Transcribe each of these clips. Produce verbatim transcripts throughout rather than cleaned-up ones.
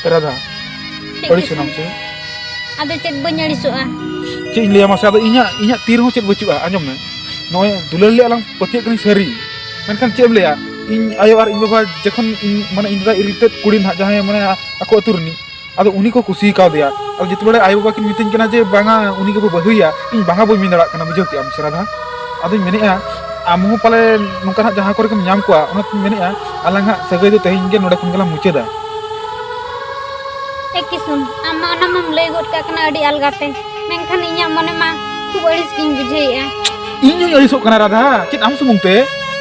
ᱨᱟᱫᱷᱟ, ᱪᱮᱫ ᱟᱹᱲᱤᱥ ᱠᱤᱥᱩᱱ? ᱮᱱᱟᱢ ᱥᱮ? ᱟᱫᱚ ᱪᱮᱫ ᱵᱟᱹᱧ ᱟᱹᱲᱤᱥᱚᱜᱼᱟ? ᱪᱮᱫ ᱤᱧ ᱞᱟᱹᱭᱟ ᱢᱟᱥᱮ, ᱟᱫᱚ ᱤᱧᱟᱹᱜ, ᱤᱧᱟᱹᱜ ᱛᱤ ᱨᱮᱦᱚᱸ ᱪᱮᱫ ᱵᱟᱹᱪᱩᱜᱼᱟ᱾ ᱟᱸᱡᱚᱢ ᱢᱮ, ᱱᱚᱜᱼᱚᱭ ᱫᱩᱞᱟᱹᱲ ᱞᱮ ᱟᱞᱟᱝ ᱯᱟᱹᱛᱭᱟᱹᱜ ᱠᱟᱹᱱᱟᱹᱧ ᱥᱟᱹᱨᱤ, ᱢᱮᱱᱠᱷᱟᱱ ᱪᱮᱫ ᱮᱢ ᱞᱟᱹᱭᱟ, ᱤᱧ ᱟᱭᱳ ᱟᱨ ᱤᱧ ᱵᱟᱵᱟ ᱡᱚᱠᱷᱚᱱ ᱤᱧ, ᱢᱟᱱᱮ, ᱤᱧ ᱫᱟᱫᱟ ᱤᱨᱤᱞ ᱛᱮᱫ ᱠᱩᱲᱤ ᱱᱟᱦᱟᱜ, ᱡᱟᱦᱟᱸᱭ, ᱢᱟᱱᱮ, ᱟᱠᱚ ᱟᱹᱛᱩ ᱨᱤᱱᱤᱡ, ᱟᱫᱚ ᱩᱱᱤ ᱠᱚ ᱠᱩᱥᱤ ᱠᱟᱣᱫᱮᱭᱟ᱾ ᱟᱫᱚ ᱡᱮᱛᱮ ᱵᱮᱲᱟ ᱟᱭᱳ ᱵᱟᱵᱟ ᱠᱤᱱ ᱢᱤᱛᱟᱹᱧ ᱠᱟᱱᱟ ᱡᱮ, "ᱵᱟᱝᱟ, ᱩᱱᱤ ᱜᱮᱵᱚ ᱵᱟᱹᱦᱩᱭᱟ", ᱤᱧ ᱵᱟᱝᱟ ᱵᱟᱹᱧ ᱢᱮᱱ ᱫᱟᱲᱮᱭᱟᱜ ᱠᱟᱱᱟ, ᱵᱩᱡᱷᱟᱹᱣ ᱠᱮᱜᱼᱟᱢ ᱥᱮ ᱨᱟᱫᱷᱟ? ᱟᱫᱚᱧ ᱢᱮᱱᱮᱫᱼᱟ, ᱟᱢ ᱦᱚᱸ ᱯᱟᱞᱮ ᱱᱚᱝᱠᱟ ᱱᱟᱦᱟᱜ ᱡᱟᱦᱟᱸ ᱠᱚᱨᱮ ᱜᱮᱢ ᱧᱟᱢ ᱠᱚᱣᱟ, ᱚᱱᱟᱛᱤᱧ ᱢᱮᱱᱮᱫᱼᱟ, ᱟᱞᱟᱝᱟᱜ ᱥᱟᱹᱜᱟᱹᱭ ᱫᱚ ᱛᱮᱦᱮᱧ ᱜᱮ ᱱᱚᱰᱮ ᱠᱷᱚᱱ ᱜᱮᱞᱟᱝ ᱢᱩᱪᱟᱹᱫᱟ᱾ ᱮ ᱠᱤᱥᱩᱱ, ᱟᱢ ᱢᱟ ᱚᱱᱟ ᱢᱟᱢ ᱞᱟᱹᱭ ᱜᱚᱫ ᱠᱟᱜ ᱠᱟᱱᱟ ᱟᱹᱰᱤ ᱟᱞᱜᱟᱛᱮ, ᱢᱮᱱᱠᱷᱟᱱ ᱤᱧᱟᱹᱜ ᱢᱚᱱᱮ ᱢᱟ ᱠᱷᱩᱵ ᱟᱹᱲᱤᱥ ᱜᱤᱧ ᱵᱩᱡᱷᱟᱹᱣᱮᱫᱼᱟ᱾ ᱤᱧ ᱦᱚᱸᱧ ᱟᱹᱲᱤᱥᱚᱜ ᱠᱟᱱᱟ ᱨᱟᱫᱷᱟ, ᱪᱮᱫ ᱟᱢ ᱥᱩᱢᱩᱝ ᱛᱮ?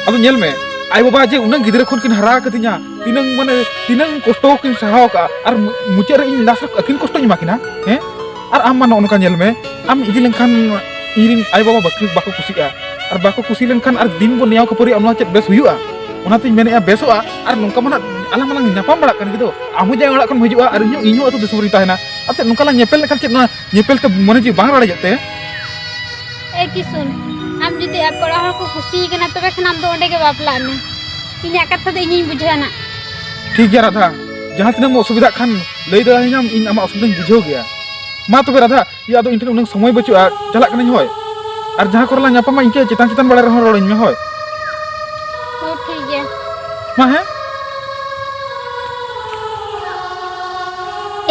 ᱟᱫᱚ ᱧᱮᱞ ᱢᱮ, ᱟᱭᱳ ᱵᱟᱵᱟ ᱡᱮ ᱩᱱᱟᱹᱜ ᱜᱤᱫᱽᱨᱟᱹ ᱠᱷᱚᱱ ᱠᱤᱱ ᱦᱟᱨᱟ ᱟᱠᱟᱫᱤᱧᱟ, ᱛᱤᱱᱟᱹᱝ, ᱢᱟᱱᱮ, ᱛᱤᱱᱟᱹᱝ ᱠᱚᱥᱴᱚ ᱠᱤᱱ ᱥᱟᱦᱟᱣ ᱠᱟᱜᱼᱟ, ᱟᱨ ᱢᱩ-, ᱢᱩᱪᱟᱹᱫ ᱨᱮ ᱤᱧ ᱞᱟᱥ ᱟᱹᱠᱤᱱ ᱠᱚᱥᱴᱚᱧ ᱮᱢᱟ ᱠᱤᱱᱟ, ᱦᱮᱸ? ᱟᱨ ᱟᱢ ᱢᱟ ᱱᱚᱜᱼᱚ ᱱᱚᱝᱠᱟ ᱧᱮᱞ ᱢᱮ, ᱟᱢ ᱤᱫᱤ ᱞᱮᱱᱠᱷᱟᱱ ᱤᱧᱨᱮᱱ ᱟᱭᱳ ᱵᱟᱵᱟ ᱵᱟᱠᱚ, ᱵᱟᱠᱚ ᱠᱩᱥᱤᱜᱼᱟ, ᱟᱨ ᱵᱟᱠᱚ ᱠᱩᱥᱤ ᱞᱮᱱᱠᱷᱟᱱ ᱟᱨ ᱫᱤᱱ ᱵᱚ ᱱᱮᱭᱟᱣ ᱠᱷᱟᱹᱯᱟᱹᱨᱤᱜᱼᱟ, ᱱᱚᱣᱟ ᱪᱮᱫ ᱵᱮᱥ ᱦᱩᱭᱩᱜᱼᱟ? ᱚᱱᱟᱛᱤᱧ ᱢᱮᱱᱮᱫᱼᱟ ᱵᱮᱥᱚᱜᱼᱟ, ᱟᱨ ᱱᱚᱝᱠᱟ ᱢᱟ ᱱᱟᱜ ᱟᱞᱟᱝ ᱢᱟᱞᱟᱝ ᱧᱟᱯᱟᱢ ᱵᱟᱲᱟᱜ ᱠᱟᱱ ᱜᱮ ᱫᱚ, ᱟᱢ ᱦᱚᱸ ᱡᱟᱶᱟᱭ ᱚᱲᱟᱜ ᱠᱷᱚᱱ ᱦᱤᱡᱩᱜᱼᱟ ᱟᱨ ᱤᱧ ᱦᱚᱸ, ᱤᱧ ᱦᱚᱸ ᱟᱹᱛᱩ ᱫᱤᱥᱚᱢ ᱨᱤᱧ ᱛᱟᱦᱮᱱᱟ᱾ ᱟᱨ ᱪᱮᱫ ᱱᱚᱝᱠᱟ ᱞᱟᱝ ᱧᱮᱯᱮᱞ ᱞᱮᱠᱷᱟᱱ ᱪᱮᱫ ᱱᱚᱣᱟ ᱧᱮᱯᱮᱞ ᱛᱮ ᱢᱚᱱᱮ ᱡᱤᱣᱤ ᱵᱟᱝ ᱨᱟᱲᱮᱡᱚᱜ ᱛᱮ? ᱮ ᱠᱤᱥᱩᱱ, ᱟᱢ ᱡᱩᱫᱤ ᱟᱯᱮ ᱚᱲᱟᱜ ᱦᱚᱲ ᱠᱚ ᱠᱩᱥᱤ ᱠᱟᱱᱟ, ᱛᱚᱵᱮ ᱠᱷᱟᱱ ᱟᱢ ᱫᱚ ᱚᱸᱰᱮ ᱜᱮ ᱵᱟᱯᱞᱟᱜ ᱢᱮ᱾ ᱤᱧᱟᱹᱜ ᱠᱟᱛᱷᱟ ᱫᱚ ᱤᱧᱤᱧ ᱵᱩᱡᱷᱟᱹᱣᱟ ᱱᱟᱜ᱾ ᱴᱷᱤᱠ ᱜᱮᱭᱟ ᱨᱟᱫᱷᱟ, ᱡᱟᱦᱟᱸ ᱛᱤᱱᱟᱹᱜ ᱮᱢ ᱚᱥᱩᱵᱤᱫᱷᱟᱜ ᱠᱷᱟᱱ ᱞᱟᱹᱭ ᱫᱟᱲᱮᱭᱟᱹᱧᱟᱢ, ᱤᱧ ᱟᱢᱟᱜ ᱚᱥᱩᱵᱤᱫᱷᱟᱧ ᱵᱩᱡᱷᱟᱹᱣ ᱜᱮᱭᱟ᱾ ᱢᱟ ᱛᱚᱵᱮ ᱨᱟᱫᱷᱟ, ᱤᱭᱟᱹ, ᱟᱫᱚ ᱤᱧ ᱴᱷᱮᱱ ᱩᱱᱟᱹᱝ ᱥᱚᱢᱚᱭ ᱵᱟᱹᱪᱩᱜᱼᱟ, ᱪᱟᱞᱟᱜ ᱠᱟᱹᱱᱟᱹᱧ ᱦᱳᱭ᱾ ᱟᱨ ᱡᱟᱦᱟᱸ ᱠᱚᱨᱮ ᱞᱟᱝ ᱧᱟᱯᱟᱢᱟ, ᱤᱱᱠᱟᱹ ᱪᱮᱛᱟᱱ ᱪᱮᱛᱟᱱ ᱵᱮᱲᱟ ᱨᱮᱦᱚᱸ ᱨᱚᱲᱟᱹᱧ ᱢᱮ ᱦᱳᱭ᱾ ᱦᱚᱸ, ᱴᱷᱤᱠ ᱜᱮᱭᱟ᱾ ᱢᱟ ᱦᱮᱸ᱾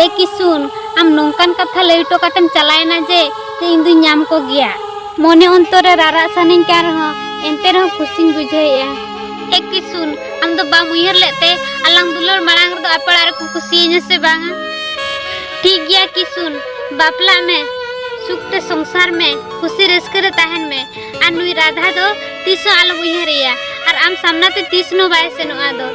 ᱮ ᱠᱤᱥᱩᱱ, ᱟᱢ ᱱᱚᱝᱠᱟᱱ ᱠᱟᱛᱷᱟ ᱞᱟᱹᱭ ᱦᱚᱴᱚ ᱠᱟᱛᱮᱢ ᱪᱟᱞᱟᱣᱮᱱᱟ ᱡᱮ ᱤᱧ ᱫᱩᱧ ᱧᱟᱢ ᱠᱚᱜᱮᱭᱟ᱾ ᱢᱚᱱᱮ ᱚᱱᱛᱚᱨ ᱨᱮ ᱨᱟᱨᱟᱜ ᱥᱟᱱᱟᱧ ᱠᱟᱱ ᱨᱮᱦᱚᱸ, ᱮᱱᱛᱮ ᱨᱮᱦᱚᱸ ᱠᱩᱥᱤᱧ ᱵᱩᱡᱷᱟᱹᱣᱮᱫᱼᱟ᱾ ᱮ ᱠᱤᱥᱩᱱ, ᱟᱢ ᱫᱚ ᱵᱟᱢ ᱩᱭᱦᱟᱹᱨ ᱞᱮᱫ ᱛᱮ ᱟᱞᱟᱝ ᱫᱩᱞᱟᱹᱲ ᱢᱟᱲᱟᱝ ᱨᱮᱫᱚ ᱟᱯᱮ ᱚᱲᱟᱜ ᱨᱮᱠᱚ ᱠᱩᱥᱤᱭᱟᱹᱧᱟ ᱥᱮ ᱵᱟᱝᱟ? ᱴᱷᱤᱠ ᱜᱮᱭᱟ ᱠᱤᱥᱩᱱ, ᱵᱟᱯᱞᱟᱜ ᱢᱮ, ᱥᱩᱠ ᱛᱮ ᱥᱚᱝᱥᱟᱨ ᱢᱮ, ᱠᱩᱥᱤ ᱨᱟᱹᱥᱠᱟᱹ ᱨᱮ ᱛᱟᱦᱮᱱ ᱢᱮ᱾ ᱟᱨ ᱱᱩᱭ ᱨᱟᱫᱷᱟ ᱫᱚ ᱛᱤᱥ ᱦᱚᱸ ᱟᱞᱚᱢ ᱩᱭᱦᱟᱹᱨᱮᱭᱟ, ᱟᱨ ᱟᱢ ᱥᱟᱢᱱᱟ ᱛᱮ ᱛᱤᱥ ᱦᱚᱸ ᱵᱟᱭ ᱥᱮᱱᱚᱜᱼᱟ ᱟᱫᱚ᱾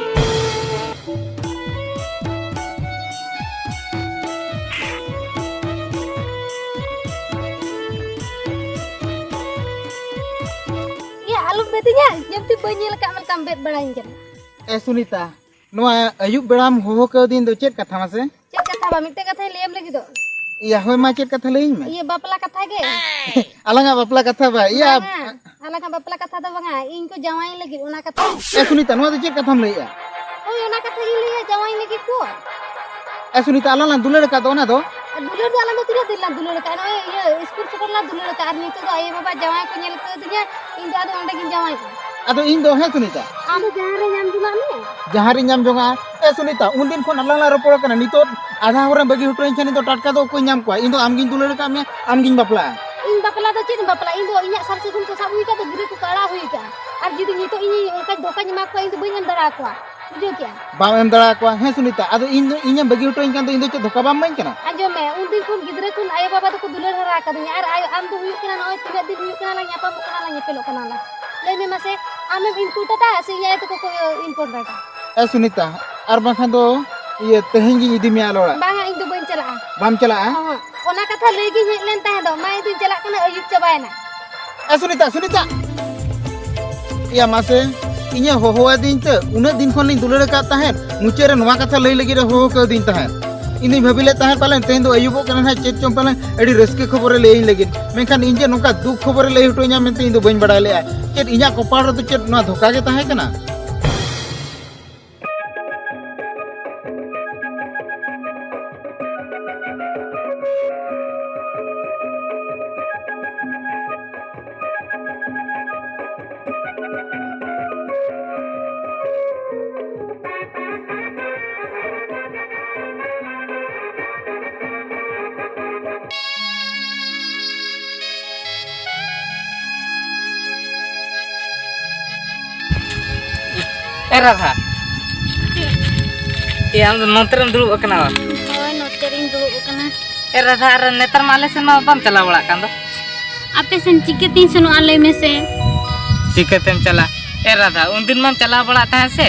ᱤᱭᱟᱹ, ᱟᱞᱚᱢ ᱢᱤᱛᱟᱹᱧᱟ, ᱡᱮᱢᱛᱤ ᱵᱟᱹᱧ ᱧᱮᱞ ᱟᱠᱟᱫ ᱢᱮ ᱞᱮᱠᱟᱢ ᱵᱮᱫ ᱵᱟᱲᱟᱧ ᱠᱟᱱᱟ᱾ ᱮ ᱥᱩᱱᱤᱛᱟ, ᱱᱚᱣᱟ ᱟᱹᱭᱩᱵ ᱵᱮᱲᱟᱢ ᱦᱚᱦᱚ ᱠᱟᱹᱣᱫᱤᱧ ᱫᱚ ᱪᱮᱫ ᱠᱟᱛᱷᱟ ᱢᱟᱥᱮ? ᱪᱮᱫ ᱠᱟᱛᱷᱟ ᱵᱟ? ᱢᱤᱫᱴᱮᱱ ᱠᱟᱛᱷᱟᱧ ᱞᱟᱹᱭᱟᱢ ᱞᱟᱹᱜᱤᱫᱚᱜ᱾ ᱤᱭᱟᱹ, ᱦᱳᱭ ᱢᱟ, ᱪᱮᱫ ᱠᱟᱛᱷᱟ ᱞᱟᱹᱭᱟᱹᱧ ᱢᱮ? ᱤᱭᱟᱹ, ᱵᱟᱯᱞᱟ ᱠᱟᱛᱷᱟ ᱜᱮ᱾ ᱟᱞᱟᱝᱟᱜ ᱵᱟᱯᱞᱟ ᱠᱟᱛᱷᱟ ᱵᱟ? ᱤᱭᱟᱹ, ᱵᱟᱝᱟ, ᱟᱞᱟᱝᱟᱜ ᱵᱟᱯᱞᱟ ᱠᱟᱛᱷᱟ ᱫᱚ ᱵᱟᱝᱟ, ᱤᱧ ᱠᱚ ᱡᱟᱶᱟᱭ ᱞᱟᱹᱜᱤᱫ, ᱚᱱᱟ ᱠᱟᱛᱷᱟ᱾ ᱮ ᱥᱩᱱᱤᱛᱟ, ᱱᱚᱣᱟ ᱫᱚ ᱪᱮᱫ ᱠᱟᱛᱷᱟᱢ ᱞᱟᱹᱭᱮᱜᱼᱟ? ᱦᱳᱭ, ᱚᱱᱟ ᱠᱟᱛᱷᱟ ᱜᱤᱧ ᱞᱟᱹᱭᱟ, ᱡᱟᱶᱟᱭ ᱞᱟᱹᱜᱤᱫ ᱠᱚ᱾ ᱮ ᱥᱩᱱᱤᱛᱟ, ᱟᱞᱟᱝ ᱞᱟᱝ ᱫᱩᱞᱟᱹᱲ ᱟᱠᱟᱫ ᱫᱚ, ᱚᱱᱟ ᱫᱚ? ᱫᱩᱞᱟᱹᱲ ᱫᱚ ᱟᱞᱟᱝ ᱫᱚ ᱛᱤᱱᱟᱹᱜ ᱫᱤᱱ ᱞᱟᱝ ᱫᱩᱞᱟᱹᱲ ᱟᱠᱟᱫᱼᱟ? ᱱᱚᱜᱼᱚᱭ ᱤᱭᱟᱹ ᱥᱠᱩᱞ ᱥᱚᱢᱚᱭ ᱨᱮᱞᱟᱝ ᱫᱩᱞᱟᱹᱲ ᱟᱠᱟᱫᱼᱟ, ᱟᱨ ᱱᱤᱛᱚᱜ ᱫᱚ ᱟᱭᱳ ᱵᱟᱵᱟ ᱡᱟᱶᱟᱭ ᱠᱚ ᱧᱮᱞ ᱠᱟᱹᱫᱤᱧᱟ, ᱤᱧ ᱫᱚ ᱟᱫᱚ ᱚᱸᱰᱮ ᱜᱤᱧ ᱡᱟᱶᱟᱭ ᱠᱚᱜᱼᱟ᱾ ᱟᱫᱚ ᱤᱧ ᱫᱚ, ᱦᱮᱸ ᱥᱩᱱᱤᱛᱟ, ᱟᱢ ᱫᱚ ᱡᱟᱦᱟᱸ ᱨᱮ ᱧᱟᱢ ᱡᱚᱝᱟᱜ ᱢᱮ᱾ ᱡᱟᱦᱟᱸ ᱨᱤᱧ ᱧᱟᱢ ᱡᱚᱝᱟᱜᱼᱟ? ᱮ ᱥᱩᱱᱤᱛᱟ, ᱩᱱᱫᱤᱱ ᱠᱷᱚᱱ ᱟᱞᱟᱝ ᱞᱟᱝ ᱨᱚᱯᱚᱲ ᱠᱟᱱᱟ, ᱱᱤᱛᱚᱜ ᱟᱫᱷᱟ ᱦᱚᱨ ᱨᱮᱢ ᱵᱟᱹᱜᱤ ᱦᱚᱴᱚ ᱟᱹᱧ ᱠᱷᱟᱱ ᱤᱧ ᱫᱚ ᱴᱟᱴᱠᱟ ᱫᱚ ᱚᱠᱚᱭ ᱧᱟᱢ ᱠᱚᱣᱟ? ᱤᱧ ᱫᱚ ᱟᱢ ᱜᱤᱧ ᱫᱩᱞᱟᱹᱲ ᱟᱠᱟᱫ ᱢᱮᱭᱟ, ᱟᱢ ᱜᱤᱧ ᱵᱟᱯᱞᱟᱜᱼᱟ᱾ ᱤᱧ ᱵᱟᱯᱞᱟ ᱫᱚ ᱪᱮᱫ ᱮᱢ ᱵᱟᱯᱞᱟᱜᱼᱟ? ᱤᱧ ᱫᱚ ᱤᱧᱟᱹᱜ ᱥᱟᱨ ᱥᱟᱹᱜᱩᱱ ᱠᱚ ᱥᱟᱵ ᱦᱩᱭ ᱟᱠᱟᱫ ᱫᱚ ᱜᱤᱨᱟᱹ ᱠᱚᱠᱚ ᱟᱲᱟᱜ ᱦᱩᱭ ᱟᱠᱟᱫᱼᱟ, ᱟᱨ ᱡᱩᱫᱤ ᱱᱤᱛᱚᱜ ᱤᱧ ᱚᱱᱠᱟᱧ ᱫᱷᱳᱠᱟᱧ ᱮᱢᱟ ᱠᱚᱣᱟ, ᱤᱧ ᱫᱚ ᱵᱟᱹᱧ ᱮᱢ ᱫᱟᱲᱮ ᱟᱠᱚᱣᱟ᱾ ᱵᱩᱡᱷᱟᱹᱣ ᱠᱮᱜᱼᱟ? ᱵᱟᱢ ᱮᱢ ᱫᱟᱲᱮ ᱟᱠᱚᱣᱟ? ᱦᱮᱸ ᱥᱩᱱᱤᱛᱟ, ᱟᱫᱚ ᱤᱧ ᱫᱚ ᱤᱧᱮᱢ ᱵᱟᱹᱜᱤ ᱦᱚᱴᱚ ᱟᱹᱧ ᱠᱷᱟᱱ ᱫᱚ ᱤᱧ ᱫᱚ ᱪᱮᱫ ᱫᱷᱳᱠᱟ ᱵᱟᱢ ᱮᱢᱟᱹᱧ ᱠᱟᱱᱟ? ᱟᱸᱡᱚᱢ ᱢᱮ, ᱩᱱᱫᱤᱱ ᱠᱷᱚᱱ ᱜᱤᱫᱽᱨᱟᱹ ᱠᱷᱚᱱ ᱟᱭᱳ ᱵᱟᱵᱟ ᱫᱚᱠᱚ ᱫᱩᱞᱟᱹᱲ ᱦᱟᱨᱟ ᱟᱠᱟᱫᱤᱧᱟ, ᱟᱨ ᱟᱭᱳ, ᱟᱢ ᱫᱚ ᱦᱩᱭᱩᱜ ᱠᱟᱱᱟ ᱱᱚᱜᱼᱚᱭ ᱛᱤᱱᱟᱹᱜ ᱫᱤᱱ ᱦᱩᱭᱩᱜ ᱠᱟᱱᱟ ᱞᱟᱝ ᱧᱟᱯᱟᱢᱚᱜ ᱠᱟᱱᱟ, ᱞᱟᱝ ᱧᱮᱯᱮᱞᱚᱜ ᱠᱟᱱᱟ ᱞᱟᱝ᱾ ᱞᱟᱹᱭ ᱢᱮ ᱢᱟᱥᱮ, ᱟᱢᱮᱢ ᱤᱱᱯᱩᱴ ᱟᱠᱟᱫᱼᱟ ᱥᱮ ᱤᱧ ᱟᱭᱳ ᱛᱟᱠᱚ ᱠᱚ ᱤᱱᱯᱩᱴ ᱟᱠᱟᱫᱼᱟ? ᱮ ᱥᱩᱱᱤᱛᱟ, ᱟᱨ ᱵᱟᱝᱠᱷᱟᱱ ᱫᱚ ᱤᱭᱟᱹ ᱛᱮᱦᱮᱧ ᱜᱤᱧ ᱤᱫᱤ ᱢᱮᱭᱟ ᱟᱞᱮ ᱚᱲᱟᱜ᱾ ᱵᱟᱝᱟ, ᱤᱧ ᱫᱚ ᱵᱟᱹᱧ ᱪᱟᱞᱟᱜᱼᱟ᱾ ᱵᱟᱢ ᱪᱟᱞᱟᱜᱼᱟ? ᱚᱦᱚᱸ, ᱚᱱᱟ ᱠᱟᱛᱷᱟ ᱞᱟᱹᱭ ᱜᱤᱧ ᱦᱮᱡ ᱞᱮᱱ ᱛᱟᱦᱮᱸ ᱫᱚ, ᱢᱟ ᱤᱧ ᱫᱚᱧ ᱪᱟᱞᱟᱜ ᱠᱟᱱᱟ, ᱟᱹᱭᱩᱵ ᱪᱟᱵᱟᱭᱮᱱᱟ᱾ ᱮ ᱥᱩᱱᱤᱛᱟ, ᱥᱩᱱᱤᱛᱟ! ᱤᱭᱟ ᱢᱟᱥᱮ, ᱤᱧᱮ ᱦᱚᱦᱚᱣᱟᱫᱤᱧ ᱛᱮ ᱩᱱᱟᱹᱜ ᱫᱤᱱ ᱠᱷᱚᱱ ᱞᱤᱧ ᱫᱩᱞᱟᱹᱲ ᱟᱠᱟᱫ ᱛᱟᱦᱮᱸᱫ, ᱢᱩᱪᱟᱹᱫ ᱨᱮ ᱱᱚᱣᱟ ᱠᱟᱛᱷᱟ ᱞᱟᱹᱭ ᱞᱟᱹᱜᱤᱫ ᱮ ᱦᱚᱦᱚ ᱠᱟᱹᱣᱫᱤᱧ ᱛᱟᱦᱮᱸᱫ᱾ ᱤᱧ ᱫᱩᱧ ᱵᱷᱟᱹᱵᱤ ᱞᱮᱫ ᱛᱟᱦᱮᱸᱫ ᱯᱟᱞᱮᱱ ᱛᱮᱦᱮᱧ ᱫᱚ ᱟᱹᱭᱩᱵᱚᱜ ᱠᱟᱱᱟ ᱱᱟᱦᱟᱜ, ᱪᱮᱫ ᱪᱚᱝ ᱯᱟᱞᱮᱱ ᱟᱹᱰᱤ ᱨᱟᱹᱥᱠᱟᱹ ᱠᱷᱚᱵᱚᱨᱮ ᱞᱟᱹᱭᱟᱹᱧ ᱞᱟᱹᱜᱤᱫ, ᱢᱮᱱᱠᱷᱟᱱ ᱤᱧ ᱡᱮ ᱱᱚᱝᱠᱟ ᱫᱩᱠ ᱠᱷᱚᱵᱚᱨᱮ ᱞᱟᱹᱭ ᱦᱚᱴᱚ ᱟᱹᱧᱟ ᱢᱮᱱᱛᱮ ᱤᱧ ᱫᱚ ᱵᱟᱹᱧ ᱵᱟᱲᱟᱭ ᱞᱮᱫᱼᱟ᱾ ᱪᱮᱫ ᱤᱧᱟᱹᱜ ᱠᱚᱯᱟᱲ ᱨᱮᱫᱚ ᱪᱮᱫ ᱱᱚᱣᱟ ᱫᱷᱳᱠᱟ ᱜᱮ ᱛᱟᱦᱮᱸ ᱠᱟᱱᱟ? ᱮ ᱨᱟᱫᱷᱟ, ᱮ ᱟᱢ ᱫᱚ ᱱᱚᱛᱮ ᱨᱮᱢ ᱫᱩᱲᱩᱵ ᱟᱠᱟᱱᱟ ᱵᱟ? ᱦᱳᱭ, ᱱᱚᱛᱮ ᱨᱤᱧ ᱫᱩᱲᱩᱵ ᱟᱠᱟᱱᱟ᱾ ᱮ ᱨᱟᱫᱷᱟ, ᱟᱨ ᱱᱮᱛᱟᱨ ᱢᱟ ᱟᱞᱮ ᱥᱮᱱ ᱢᱟ ᱵᱟᱢ ᱪᱟᱞᱟᱣ ᱵᱟᱲᱟᱜ ᱠᱟᱱ ᱫᱚ᱾ ᱟᱯᱮ ᱥᱮᱱ ᱪᱤᱠᱟᱹᱛᱤᱧ ᱥᱮᱱᱚᱜᱼᱟ, ᱞᱟᱹᱭ ᱢᱮᱥᱮ? ᱪᱤᱠᱟᱹᱛᱮᱢ ᱪᱟᱞᱟᱜᱼᱟ? ᱮ ᱨᱟᱫᱷᱟ, ᱩᱱᱫᱤᱱ ᱢᱟᱢ ᱪᱟᱞᱟᱣ ᱵᱟᱲᱟᱜ ᱛᱟᱦᱮᱸ ᱥᱮ,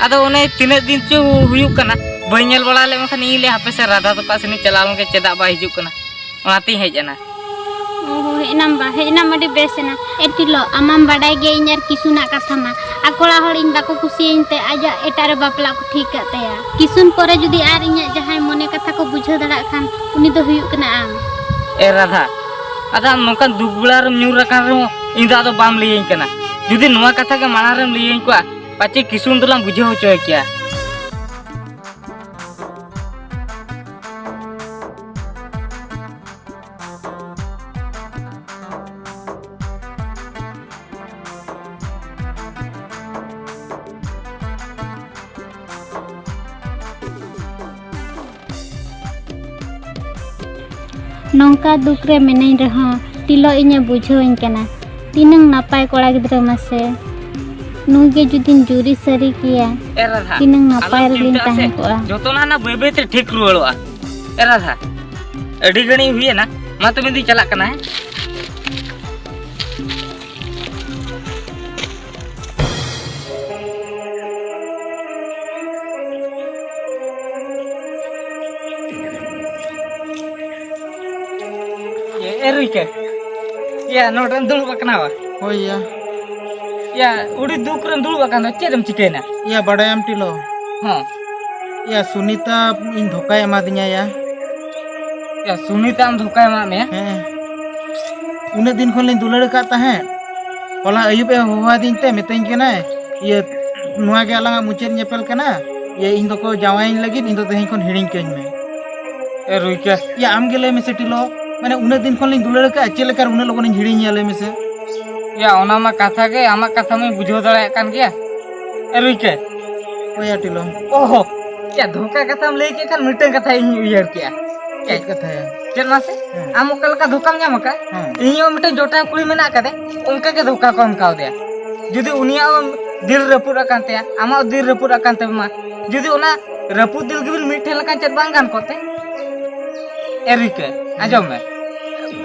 ᱟᱫᱚ ᱚᱱᱮ ᱛᱤᱱᱟᱹᱜ ᱫᱤᱱ ᱪᱚ ᱦᱩᱭᱩᱜ ᱠᱟᱱᱟ, ᱵᱟᱹᱧ ᱧᱮᱞ ᱵᱟᱲᱟ ᱞᱮᱫ ᱢᱮᱠᱷᱟᱱ ᱤᱧ ᱞᱟᱹᱭᱟ ᱦᱟᱯᱮ ᱥᱮ ᱨᱟᱫᱷᱟ ᱛᱟᱠᱚᱣᱟᱜ ᱥᱮᱱᱤᱧ ᱪᱟᱞᱟᱣ ᱞᱮᱱᱜᱮ, ᱪᱮᱫᱟᱜ ᱵᱟᱭ ᱦᱤᱡᱩᱜ ᱠᱟᱱᱟ, ᱚᱱᱟᱛᱤᱧ ᱦᱮᱡ ᱮᱱᱟ᱾ ᱚ, ᱦᱮᱡ ᱮᱱᱟᱢ ᱵᱟ, ᱦᱮᱡ ᱮᱱᱟᱢ, ᱟᱹᱰᱤ ᱵᱮᱥ ᱮᱱᱟ᱾ ᱮ ᱴᱤᱞᱚ, ᱟᱢᱟᱢ ᱵᱟᱰᱟᱭ ᱜᱮᱭᱟ ᱤᱧ ᱟᱨ ᱠᱤᱥᱩᱱᱟᱜ ᱠᱟᱛᱷᱟ ᱢᱟ, ᱟᱠᱚ ᱚᱲᱟᱜ ᱦᱚᱲ ᱤᱧ ᱵᱟᱠᱚ ᱠᱩᱥᱤᱭᱟᱹᱧ ᱛᱮ ᱟᱡᱟᱜ ᱮᱴᱟᱜ ᱨᱮ ᱵᱟᱯᱞᱟ ᱠᱚ ᱴᱷᱤᱠ ᱠᱟᱜ ᱛᱟᱭᱟ᱾ ᱠᱤᱥᱩᱱ ᱯᱚᱨᱮ ᱡᱩᱫᱤ ᱟᱨ ᱤᱧᱟᱹᱜ ᱡᱟᱦᱟᱸᱭ ᱢᱚᱱᱮ ᱠᱟᱛᱷᱟ ᱠᱚ ᱵᱩᱡᱷᱟᱹᱣ ᱫᱟᱲᱮᱭᱟᱜ ᱠᱷᱟᱱ, ᱩᱱᱤ ᱫᱚ ᱦᱩᱭᱩᱜ ᱠᱟᱱᱟ ᱟᱢ᱾ ᱮ ᱨᱟᱫᱷᱟ, ᱟᱫᱚ ᱟᱢ ᱱᱚᱝᱠᱟᱱ ᱫᱩᱠ ᱵᱮᱲᱟ ᱨᱮᱢ ᱧᱩᱨ ᱟᱠᱟᱱ ᱨᱮᱦᱚᱸ ᱤᱧ ᱫᱚ ᱟᱫᱚ ᱵᱟᱢ ᱞᱟᱹᱭᱟᱹᱧ ᱠᱟᱱᱟ᱾ ᱡᱩᱫᱤ ᱱᱚᱣᱟ ᱠᱟᱛᱷᱟ ᱜᱮ ᱢᱟᱲᱟᱝ ᱨᱮᱢ ᱞᱟᱹᱭᱟᱹᱧ ᱠᱚᱜᱼᱟ, ᱯᱟᱪᱮ ᱠᱤᱥᱩᱱ ᱫᱚᱞᱟᱝ ᱵᱩᱡᱷᱟᱹᱣ ᱦᱚᱪᱚᱭ ᱠᱮᱭᱟ᱾ ᱱᱚᱝᱠᱟ ᱫᱩᱠ ᱨᱮ ᱢᱤᱱᱟᱹᱧ ᱨᱮᱦᱚᱸ ᱴᱤᱞᱚ ᱤᱧᱮ ᱵᱩᱡᱷᱟᱹᱣᱟᱹᱧ ᱠᱟᱱᱟ᱾ ᱛᱤᱱᱟᱹᱝ ᱱᱟᱯᱟᱭ ᱠᱚᱲᱟ ᱜᱤᱫᱽᱨᱟᱹ ᱢᱟᱥᱮ᱾ ᱱᱩᱭ ᱜᱮ ᱡᱩᱫᱤᱧ ᱡᱩᱨᱤ ᱥᱟᱹᱨᱤ ᱠᱮᱭᱟ, ᱮ ᱨᱟᱫᱷᱟ, ᱛᱤᱱᱟᱹᱝ ᱱᱟᱯᱟᱭ ᱟᱞᱚᱢ ᱨᱮᱞᱤᱧ ᱪᱤᱱᱛᱟᱹᱜᱼᱟ ᱥᱮ, ᱛᱟᱦᱮᱸ ᱠᱚᱜᱼᱟ᱾ ᱡᱚᱛᱚᱱᱟᱜ ᱱᱟ ᱵᱟᱹᱭ ᱵᱟᱹᱭ ᱛᱮ ᱴᱷᱤᱠ ᱨᱩᱣᱟᱹᱲᱚᱜᱼᱟ᱾ ᱮ ᱨᱟᱫᱷᱟ, ᱟᱹᱰᱤ ᱜᱷᱟᱹᱲᱤᱡ ᱦᱩᱭᱮᱱᱟ, ᱢᱟ ᱛᱚᱵᱮ ᱫᱩᱧ ᱪᱟᱞᱟᱜ ᱠᱟᱱᱟ, ᱦᱮᱸ? ᱮ, ᱮ ᱨᱩᱭᱠᱮ, ᱭᱟ, ᱱᱚᱰᱮᱢ ᱫᱩᱲᱩᱵ ᱟᱠᱟᱱᱟ ᱵᱟ? ᱦᱳᱭ ᱭᱟ᱾ ᱭᱟ, ᱟᱹᱰᱤ ᱫᱩᱠ ᱨᱮᱢ ᱫᱩᱲᱩᱵ ᱟᱠᱟᱱ ᱫᱚ, ᱪᱮᱫ ᱮᱢ ᱪᱤᱠᱟᱹᱭᱮᱱᱟ? ᱭᱟ, ᱵᱟᱰᱟᱭᱟᱢ ᱴᱤᱞᱚ᱾ ᱦᱚᱸ᱾ ᱭᱟ, ᱥᱩᱱᱤᱛᱟ ᱤᱧ ᱫᱷᱳᱠᱟᱭ ᱮᱢᱟᱫᱤᱧᱟ ᱭᱟ᱾ ᱭᱟ, ᱥᱩᱱᱤᱛᱟ ᱟᱢ ᱫᱷᱳᱠᱟᱭ ᱮᱢᱟᱫ ᱢᱮᱭᱟ? ᱦᱮᱸ᱾ ᱩᱱᱟᱹᱜ ᱫᱤᱱ ᱠᱷᱚᱱ ᱞᱤᱧ ᱫᱩᱞᱟᱹᱲ ᱟᱠᱟᱫ ᱛᱟᱦᱮᱸᱫ᱾ ᱦᱚᱞᱟ ᱟᱹᱭᱩᱵ ᱮ ᱦᱚᱦᱚᱣᱟᱫᱤᱧ ᱛᱮ ᱢᱮᱛᱟᱹᱧ ᱠᱟᱱᱟᱭ, ᱤᱭᱟᱹ, ᱱᱚᱣᱟ ᱜᱮ ᱟᱞᱟᱝᱟᱜ ᱢᱩᱪᱟᱹᱫ ᱧᱮᱯᱮᱞ ᱠᱟᱱᱟ᱾ ᱤᱭᱟᱹ, ᱤᱧ ᱫᱚᱠᱚ ᱡᱟᱶᱟᱭᱤᱧ ᱞᱟᱹᱜᱤᱫ, ᱤᱧ ᱫᱚ ᱛᱮᱦᱮᱧ ᱠᱷᱚᱱ ᱦᱤᱲᱤᱧ ᱠᱟᱹᱧ ᱢᱮ᱾ ᱮ ᱨᱩᱭᱠᱟ᱾ ᱭᱟ, ᱟᱢ ᱜᱮ ᱞᱟᱹᱭ ᱢᱮᱥᱮ ᱴᱤᱞᱚ, ᱢᱟᱱᱮ ᱩᱱᱟᱹᱜ ᱫᱤᱱ ᱠᱷᱚᱱ ᱞᱤᱧ ᱫᱩᱞᱟᱹᱲ ᱟᱠᱟᱫᱼᱟ, ᱪᱮᱫ ᱞᱮᱠᱟ ᱨᱮ ᱩᱱᱟᱹᱜ ᱞᱚᱜᱚᱱᱤᱧ ᱦᱤᱲᱤᱧᱟ ᱞᱟᱹᱭ ᱢᱮᱥᱮ? ᱭᱟ, ᱚᱱᱟ ᱢᱟ ᱠᱟᱛᱷᱟ ᱜᱮ, ᱟᱢᱟᱜ ᱠᱟᱛᱷᱟ ᱢᱟᱧ ᱵᱩᱡᱷᱟᱹᱣ ᱫᱟᱲᱮᱭᱟᱜ ᱠᱟᱱ ᱜᱮᱭᱟ᱾ ᱮ ᱨᱩᱭᱠᱟ᱾ ᱦᱳᱭ ᱭᱟ ᱴᱤᱞᱚ᱾ ᱚᱦᱚ, ᱪᱮᱫ ᱫᱷᱳᱠᱟ ᱠᱟᱛᱷᱟᱢ ᱞᱟᱹᱭ ᱠᱮᱫ ᱠᱷᱟᱱ ᱢᱤᱫᱴᱟᱝ ᱠᱟᱛᱷᱟ ᱤᱧ ᱩᱭᱦᱟᱹᱨ ᱠᱮᱜᱼᱟ᱾ ᱪᱮᱫ ᱠᱟᱛᱷᱟ ᱭᱟ? ᱪᱮᱫ ᱢᱟᱥᱮ? ᱦᱮᱸ᱾ ᱟᱢ ᱚᱠᱟ ᱞᱮᱠᱟ ᱫᱷᱳᱠᱟᱢ ᱧᱟᱢ ᱟᱠᱟᱫ? ᱦᱮᱸ᱾ ᱤᱧ ᱦᱚᱸ ᱢᱤᱫᱴᱮᱱ ᱡᱚᱴᱟᱣ ᱠᱩᱲᱤ ᱢᱮᱱᱟᱜ ᱟᱠᱟᱫᱮ, ᱚᱱᱠᱟ ᱜᱮ ᱫᱷᱳᱠᱟ ᱠᱚ ᱮᱢ ᱠᱟᱣᱫᱮᱭᱟ᱾ ᱡᱩᱫᱤ ᱩᱱᱤᱭᱟᱜ ᱦᱚᱸ ᱫᱤᱞ ᱨᱟᱹᱯᱩᱫ ᱟᱠᱟᱱ ᱛᱟᱭᱟ, ᱟᱢᱟᱜ ᱦᱚᱸ ᱫᱤᱞ ᱨᱟᱹᱯᱩᱫ ᱟᱠᱟᱱ ᱛᱟᱢᱟ, ᱡᱩᱫᱤ ᱚᱱᱟ ᱨᱟᱹᱯᱩᱫ ᱫᱤᱞ ᱜᱮᱵᱤᱱ ᱢᱤᱫ ᱴᱷᱮᱱ ᱞᱮᱠᱷᱟᱱ ᱪᱮᱫ ᱵᱟᱝ ᱜᱟᱱ ᱠᱚᱜ ᱛᱮ? ᱮ ᱨᱩᱭᱠᱟ, ᱟᱸᱡᱚᱢ ᱢᱮ᱾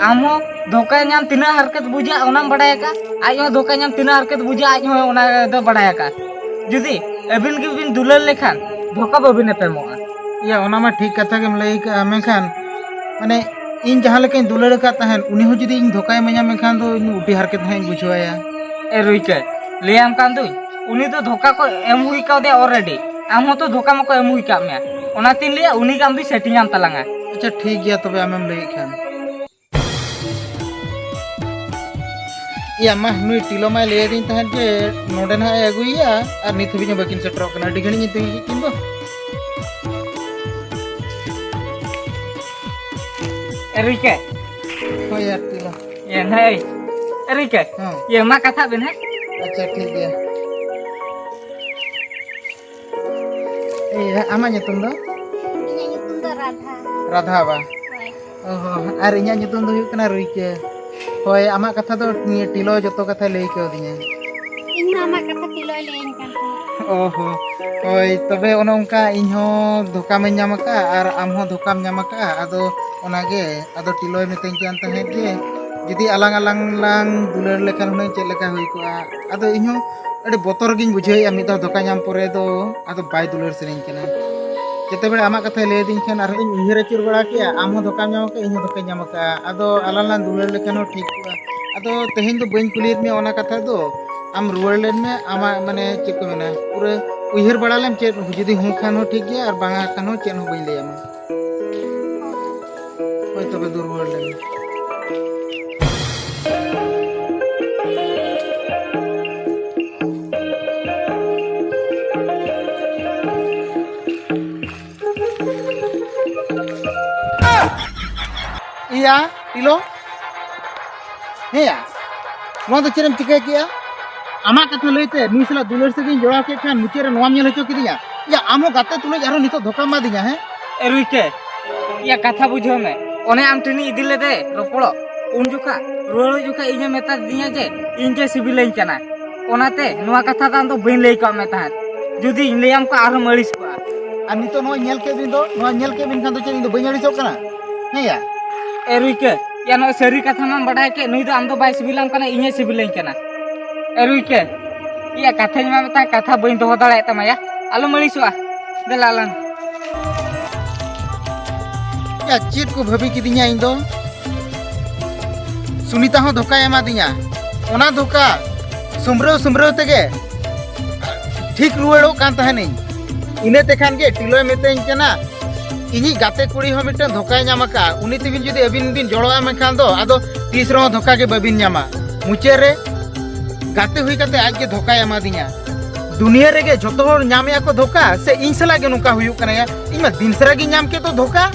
ᱟᱢ ᱦᱚᱸ ᱫᱷᱳᱠᱟ ᱧᱟᱢ ᱛᱤᱱᱟᱹᱜ ᱦᱟᱨᱠᱮᱛ ᱵᱩᱡᱷᱟᱹᱜᱼᱟ, ᱚᱱᱟᱢ ᱵᱟᱰᱟᱭ ᱟᱠᱟᱫ᱾ ᱟᱡ ᱦᱚᱸ ᱫᱷᱳᱠᱟ ᱧᱟᱢ ᱛᱤᱱᱟᱹᱜ ᱦᱟᱨᱠᱮᱛ ᱵᱩᱡᱷᱟᱹᱜᱼᱟ, ᱟᱡ ᱦᱚᱸ ᱚᱱᱟ ᱫᱚ ᱵᱟᱰᱟᱭ ᱟᱠᱟᱫ᱾ ᱡᱩᱫᱤ ᱟᱹᱵᱤᱱ ᱜᱮᱵᱤᱱ ᱫᱩᱞᱟᱹᱲ ᱞᱮᱠᱷᱟᱱ ᱫᱷᱳᱠᱟ ᱵᱟᱹᱵᱤᱱ ᱮᱯᱮᱢᱚᱜᱼᱟ᱾ ᱭᱟ, ᱚᱱᱟ ᱢᱟ ᱴᱷᱤᱠ ᱠᱟᱛᱷᱟ ᱜᱮᱢ ᱞᱟᱹᱭ ᱟᱠᱟᱫᱼᱟ, ᱢᱮᱱᱠᱷᱟᱱ ᱢᱟᱱᱮ ᱤᱧ ᱡᱟᱦᱟᱸ ᱞᱮᱠᱟᱧ ᱫᱩᱞᱟᱹᱲ ᱟᱠᱟᱫ ᱛᱟᱦᱮᱸᱫ, ᱩᱱᱤ ᱦᱚᱸ ᱡᱩᱫᱤ ᱤᱧ ᱫᱷᱳᱠᱟᱭ ᱤᱢᱟᱹᱧᱟ, ᱢᱮᱱᱠᱷᱟᱱ ᱫᱚ ᱤᱧ ᱟᱹᱰᱤ ᱦᱟᱨᱠᱮᱛ ᱦᱟᱸᱜ ᱤᱧ ᱵᱩᱡᱷᱟᱹᱣᱟᱭᱟ᱾ ᱮ ᱨᱩᱭᱠᱟ, ᱞᱟᱹᱭᱟᱢ ᱠᱟᱱ ᱫᱩᱧ, ᱩᱱᱤ ᱫᱚ ᱫᱷᱳᱠᱟ ᱠᱚ ᱮᱢ ᱦᱩᱭ ᱠᱟᱣᱫᱮᱭᱟ already᱾ ᱟᱢ ᱦᱚᱸᱛᱚ ᱫᱷᱳᱠᱟ ᱢᱟᱠᱚ ᱮᱢ ᱦᱩᱭ ᱠᱟᱜ ᱢᱮᱭᱟ᱾ ᱚᱱᱟᱛᱤᱧ ᱞᱟᱹᱭᱟ, ᱩᱱᱤ ᱜᱮ ᱟᱢ ᱫᱚᱭ setting ᱟᱢ ᱛᱟᱞᱟᱝᱟ᱾ ᱟᱪᱪᱷᱟ, ᱴᱷᱤᱠ ᱜᱮᱭᱟ ᱛᱚᱵᱮ, ᱟᱢᱮᱢ ᱞᱟᱹᱭᱮᱫ ᱠᱷᱟᱱ᱾ ᱤᱭᱟ ᱢᱟ, ᱱᱩᱭ ᱴᱤᱞᱚ ᱢᱟᱭ ᱞᱟᱹᱭ ᱟᱹᱫᱤᱧ ᱛᱟᱦᱮᱸᱫ ᱡᱮ ᱱᱚᱸᱰᱮ ᱱᱟᱦᱟᱜ ᱮ ᱟᱹᱜᱩᱭᱮᱭᱟ, ᱟᱨ ᱱᱤᱛ ᱦᱟᱹᱵᱤᱡ ᱦᱚᱸ ᱵᱟᱹᱠᱤᱱ ᱥᱮᱴᱮᱨᱚᱜ ᱠᱟᱱᱟ᱾ ᱟᱹᱰᱤ ᱜᱷᱟᱹᱲᱤᱡ ᱤᱧ ᱛᱟᱺᱜᱤ ᱠᱮᱫ ᱠᱤᱱ ᱫᱚ᱾ ᱮ ᱨᱩᱭᱠᱟ᱾ ᱦᱳᱭ ᱭᱟ ᱴᱤᱞᱚ᱾ ᱮ ᱱᱟᱹᱭ᱾ ᱮ ᱨᱩᱭᱠᱟ᱾ ᱦᱚᱸ᱾ ᱤᱭᱟᱹ ᱢᱟ ᱠᱟᱛᱷᱟᱜ ᱵᱮᱱ ᱦᱮᱸ᱾ ᱟᱪᱪᱷᱟ, ᱴᱷᱤᱠ ᱜᱮᱭᱟ᱾ ᱮᱭ, ᱟᱢᱟᱜ ᱧᱩᱛᱩᱢ ᱫᱚ? ᱤᱧᱟᱹᱜ ᱧᱩᱛᱩᱢ ᱫᱚ ᱨᱟᱫᱷᱟ᱾ ᱨᱟᱫᱷᱟ ᱵᱟ? ᱦᱳᱭ᱾ ᱚ ᱦᱚᱸ, ᱟᱨ ᱤᱧᱟᱹᱜ ᱧᱩᱛᱩᱢ ᱫᱚ ᱦᱩᱭᱩᱜ ᱠᱟᱱᱟ ᱨᱩᱭᱠᱟᱹ᱾ ᱦᱳᱭ, ᱟᱢᱟᱜ ᱠᱟᱛᱷᱟ ᱫᱚ ᱱᱤᱭᱟᱹ ᱴᱤᱞᱚ ᱡᱚᱛᱚ ᱠᱟᱛᱷᱟᱭ ᱞᱟᱹᱭ ᱠᱟᱣᱫᱤᱧᱟ᱾ ᱤᱧ ᱦᱚᱸ ᱟᱢᱟᱜ ᱠᱟᱛᱷᱟ ᱴᱤᱞᱚᱭ ᱞᱟᱹᱭᱟᱹᱧ ᱠᱟᱱ ᱛᱟᱦᱮᱸᱫ᱾ ᱚ ᱦᱚᱸ, ᱦᱳᱭ, ᱛᱚᱵᱮ ᱚᱱᱮ ᱚᱱᱠᱟ ᱤᱧ ᱦᱚᱸ ᱫᱷᱳᱠᱟ ᱢᱟᱧ ᱧᱟᱢ ᱟᱠᱟᱫᱼᱟ ᱟᱨ ᱟᱢ ᱦᱚᱸ ᱫᱷᱳᱠᱟᱢ ᱧᱟᱢ ᱟᱠᱟᱫᱼᱟ᱾ ᱟᱫᱚ ᱚᱱᱟᱜᱮ, ᱟᱫᱚ ᱴᱤᱞᱚᱭ ᱢᱤᱛᱟᱹᱧ ᱠᱟᱱ ᱛᱟᱦᱮᱸᱫ ᱡᱮ ᱡᱩᱫᱤ ᱟᱞᱟᱝ ᱟᱞᱟᱝ ᱞᱟᱝ ᱫᱩᱞᱟᱹᱲ ᱞᱮᱠᱷᱟᱱ ᱦᱩᱱᱟᱹᱝ ᱪᱮᱫ ᱞᱮᱠᱟ ᱦᱩᱭ ᱠᱚᱜᱼᱟ᱾ ᱟᱫᱚ ᱤᱧ ᱦᱚᱸ ᱟᱹᱰᱤ ᱵᱚᱛᱚᱨ ᱜᱤᱧ ᱵᱩᱡᱷᱟᱹᱣᱮᱫᱼᱟ, ᱢᱤᱫ ᱫᱷᱟᱣ ᱫᱷᱳᱠᱟ ᱧᱟᱢ ᱯᱚᱨᱮ ᱫᱚ ᱟᱫᱚ ᱵᱟᱭ ᱫᱩᱞᱟᱹᱲ ᱥᱟᱱᱟᱧ ᱠᱟᱱᱟ᱾ ᱡᱮᱛᱮ ᱵᱮᱲᱟ ᱟᱢᱟᱜ ᱠᱟᱛᱷᱟᱭ ᱞᱟᱹᱭ ᱟᱹᱫᱤᱧ ᱠᱷᱟᱱ ᱟᱨᱦᱚᱸ ᱤᱧ ᱩᱭᱦᱟᱹᱨ ᱟᱹᱪᱩᱨ ᱵᱟᱲᱟ ᱠᱮᱜᱼᱟ, ᱟᱢ ᱦᱚᱸ ᱫᱷᱳᱠᱟᱢ ᱧᱟᱢ ᱟᱠᱟᱫᱼᱟ, ᱤᱧ ᱦᱚᱸ ᱫᱷᱳᱠᱟᱧ ᱧᱟᱢ ᱟᱠᱟᱫᱼᱟ᱾ ᱟᱫᱚ ᱟᱞᱟᱝ ᱞᱟᱝ ᱫᱩᱞᱟᱹᱲ ᱞᱮᱠᱷᱟᱱ ᱦᱚᱸ ᱴᱷᱤᱠ ᱠᱚᱜᱼᱟ᱾ ᱟᱫᱚ ᱛᱮᱦᱮᱧ ᱫᱚ ᱵᱟᱹᱧ ᱠᱩᱞᱤᱭᱮᱫ ᱢᱮᱭᱟ ᱚᱱᱟ ᱠᱟᱛᱷᱟ ᱫᱚ, ᱟᱢ ᱨᱩᱣᱟᱹᱲ ᱞᱮᱱ ᱢᱮ᱾ ᱟᱢᱟᱜ ᱢᱟᱱᱮ ᱪᱮᱫ ᱠᱚ ᱢᱮᱱᱟ, ᱯᱩᱨᱟᱹ ᱩᱭᱦᱟᱹᱨ ᱵᱟᱲᱟ ᱞᱮᱢ, ᱪᱮᱫ ᱡᱩᱫᱤ ᱦᱚᱸ ᱠᱷᱟᱱ ᱦᱚᱸ ᱴᱷᱤᱠ ᱜᱮᱭᱟ, ᱟᱨ ᱵᱟᱝᱟ ᱠᱷᱟᱱ ᱦᱚᱸ ᱪᱮᱫ ᱦᱚᱸ ᱵᱟᱹᱧ ᱞᱟᱹᱭᱟᱢᱟ᱾ ᱦᱳᱭ, ᱛᱚᱵᱮ ᱫᱩ ᱨᱩᱣᱟᱹᱲ ᱞᱮᱱ ᱢᱮ᱾ ᱤᱭᱟ, ᱴᱤᱞᱚ᱾ ᱦᱮᱸᱭᱟ, ᱱᱚᱣᱟ ᱫᱚ ᱪᱮᱫ ᱮᱢ ᱪᱤᱠᱟᱹ ᱠᱮᱜᱼᱟ? ᱟᱢᱟᱜ ᱠᱟᱛᱷᱟ ᱞᱟᱹᱭᱛᱮ ᱱᱩᱭ ᱥᱟᱞᱟᱜ ᱫᱩᱞᱟᱹᱲ ᱥᱟᱹᱜᱟᱹᱭ ᱤᱧ ᱡᱚᱲᱟᱣ ᱠᱮᱫ ᱠᱷᱟᱱ ᱢᱩᱪᱟᱹᱫ ᱨᱮ ᱱᱚᱣᱟᱢ ᱧᱮᱞ ᱦᱚᱪᱚ ᱠᱤᱫᱤᱧᱟ᱾ ᱭᱟ, ᱟᱢ ᱦᱚᱸ ᱜᱟᱛᱮ ᱛᱩᱞᱩᱡ ᱟᱨᱦᱚᱸ ᱱᱤᱛᱚᱜ ᱫᱷᱳᱠᱟᱢ ᱮᱢᱟᱫᱤᱧᱟ, ᱦᱮᱸ? ᱮ ᱨᱩᱭᱠᱮ, ᱭᱟ, ᱠᱟᱛᱷᱟ ᱵᱩᱡᱷᱟᱹᱣ ᱢᱮ᱾ ᱚᱱᱮ ᱟᱢ ᱴᱷᱮᱱᱤᱧ ᱤᱫᱤ ᱞᱮᱫᱮ ᱨᱚᱯᱚᱲᱚᱜ, ᱩᱱ ᱡᱚᱠᱷᱟ ᱨᱩᱣᱟᱹᱲ ᱦᱤᱡᱩᱜ ᱡᱚᱠᱷᱟ ᱤᱧᱮ ᱢᱮᱛᱟ ᱫᱤᱧᱟ ᱡᱮ ᱤᱧ ᱜᱮ ᱥᱤᱵᱤᱞᱟᱹᱧ ᱠᱟᱱᱟ᱾ ᱚᱱᱟᱛᱮ ᱱᱚᱣᱟ ᱠᱟᱛᱷᱟ ᱫᱚ ᱟᱢ ᱫᱚ ᱵᱟᱹᱧ ᱞᱟᱹᱭ ᱠᱟᱜ ᱢᱮ ᱛᱟᱦᱮᱸᱫ᱾ ᱡᱩᱫᱤᱧ ᱞᱟᱹᱭᱟᱢ ᱠᱷᱟᱱ ᱟᱨᱦᱚᱸᱢ ᱟᱹᱲᱤᱥ ᱠᱚᱜᱼᱟ᱾ ᱟᱨ ᱱᱤᱛᱚᱜ ᱱᱚᱣᱟ ᱧᱮᱞ ᱠᱮᱫ ᱵᱤᱱ ᱫᱚ, ᱱᱚᱣᱟ ᱧᱮᱞ ᱠᱮᱫ ᱵᱤᱱ ᱠᱷᱟᱱ ᱫᱚ ᱪᱮᱫ ᱤᱧ ᱫᱚ ᱵᱟᱹᱧ ᱟᱹᱲᱤᱥᱚᱜ ᱠᱟᱱᱟ? ᱦᱮᱸᱭᱟ᱾ ᱮ ᱨᱩᱭᱠᱟᱹ, ᱭᱟ, ᱱᱚᱜᱼᱚᱭ ᱥᱟᱹᱨᱤ ᱠᱟᱛᱷᱟ ᱢᱟᱢ ᱵᱟᱰᱟᱭ ᱠᱮᱫ, ᱱᱩᱭ ᱫᱚ ᱟᱢ ᱫᱚ ᱵᱟᱭ ᱥᱤᱵᱤᱞᱟᱢ ᱠᱟᱱᱟ, ᱤᱧᱮ ᱥᱤᱵᱤᱞᱟᱹᱧ ᱠᱟᱱᱟ᱾ ᱮ ᱨᱩᱭᱠᱟᱹ, ᱭᱟ, ᱠᱟᱛᱷᱟᱧ ᱢᱟ ᱢᱮᱛᱟᱢ, ᱠᱟᱛᱷᱟ ᱵᱟᱹᱧ ᱫᱚᱦᱚ ᱫᱟᱲᱮᱭᱟᱜ ᱛᱟᱢᱟ ᱭᱟ, ᱟᱞᱚᱢ ᱟᱹᱲᱤᱥᱚᱜᱼᱟ᱾ ᱫᱮᱞᱟ ᱟᱞᱟᱝ᱾ ᱭᱟ, ᱪᱮᱫ ᱠᱚ ᱵᱷᱟᱹᱵᱤ ᱠᱤᱫᱤᱧᱟ ᱤᱧ ᱫᱚ? ᱥᱩᱱᱤᱛᱟ ᱦᱚᱸ ᱫᱷᱳᱠᱟᱭ ᱮᱢᱟᱫᱤᱧᱟ᱾ ᱚᱱᱟ ᱫᱷᱳᱠᱟ ᱥᱩᱢᱨᱟᱹᱣ ᱥᱩᱢᱨᱟᱹᱣ ᱛᱮᱜᱮ ᱴᱷᱤᱠ ᱨᱩᱣᱟᱹᱲᱚᱜ ᱠᱟᱱ ᱛᱟᱦᱮᱱᱤᱧ᱾ ᱤᱱᱟᱹ ᱛᱮᱠᱷᱟᱱ ᱜᱮ ᱴᱤᱞᱚᱭ ᱢᱤᱛᱟᱹᱧ ᱠᱟᱱᱟ, ᱤᱧᱤᱡ ᱜᱟᱛᱮ ᱠᱩᱲᱤ ᱦᱚᱸ ᱢᱤᱫᱴᱟᱝ ᱫᱷᱳᱠᱟᱭ ᱧᱟᱢ ᱟᱠᱟᱫᱼᱟ᱾ ᱩᱱᱤ ᱛᱮᱵᱤᱱ ᱡᱩᱫᱤ ᱟᱹᱵᱤᱱ ᱵᱤᱱ ᱡᱚᱲᱟᱣᱟ ᱢᱮᱱᱠᱷᱟᱱ ᱫᱚ ᱟᱫᱚ ᱛᱤᱥ ᱨᱮᱦᱚᱸ ᱫᱷᱳᱠᱟ ᱜᱮ ᱵᱟᱹᱵᱤᱱ ᱧᱟᱢᱟ᱾ ᱢᱩᱪᱟᱹᱫ ᱨᱮ ᱜᱟᱛᱮ ᱦᱩᱭ ᱠᱟᱛᱮ ᱟᱡ ᱜᱮ ᱫᱷᱳᱠᱟᱭ ᱮᱢᱟᱫᱤᱧᱟ᱾ ᱫᱩᱱᱤᱭᱟᱹ ᱨᱮᱜᱮ ᱡᱷᱚᱛᱚ ᱦᱚᱲ ᱧᱟᱢᱮᱜᱼᱟ ᱠᱚ ᱫᱷᱳᱠᱟ, ᱥᱮ ᱤᱧ ᱥᱟᱞᱟᱜ ᱜᱮ ᱱᱚᱝᱠᱟ ᱦᱩᱭᱩᱜ ᱠᱟᱱᱟ ᱭᱟ? ᱤᱧ ᱢᱟ ᱫᱤᱱ ᱥᱟᱨᱟ ᱜᱤᱧ ᱧᱟᱢ ᱠᱮᱫ ᱫᱚ ᱫᱷᱳᱠᱟ᱾